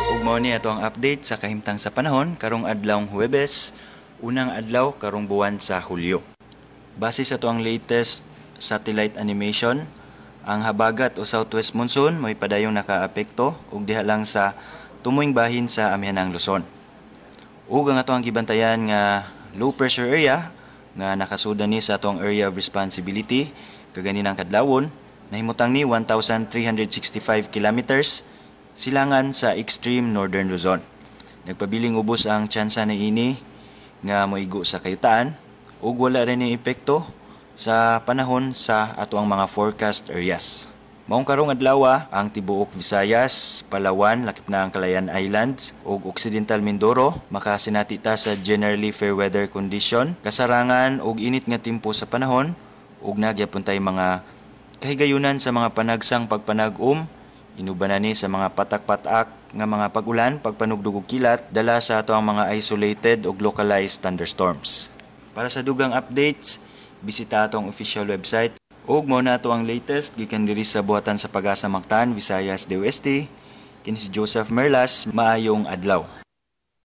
Ug mao ni ato ang update sa kahimtang sa panahon karong adlawng Huwebes, unang adlaw karong buwan sa Hulyo. Base sa atoang latest satellite animation, ang habagat o southwest monsoon mo'y padayong nakaapekto ug diha lang sa tumoyng bahin sa amihanang Luzon. Ug ang atoang gibantayan nga low pressure area nga nakasuda ni sa atong area of responsibility kaganinang kadlawon, nahimutang ni 1,365 kilometers silangan sa extreme northern Luzon. Nagpabiling ubos ang tsansa niini nga moigo sa kayutaan ug wala rin ni epekto sa panahon sa atoang mga forecast areas. Maong karong adlaw, ang tibuok Visayas, Palawan, lakip na ang Calayan Islands ug Occidental Mindoro makasinati ta sa generally fair weather condition, kasarangan ug init nga timpo sa panahon ug nagyapon tay mga kahigayunan sa mga panagsang pagpanag-om, inuban ni sa mga patak-patak nga mga pag-ulan, pagpanugdog ug kilat dala sa atoang mga isolated ug localized thunderstorms. Para sa dugang updates, bisita atong official website. Ug mao na ato ang latest gikan diri sa buhatan sa Pag-asa Mactan, Visayas, DOST. Kini si Joseph Merlas, maayong adlaw.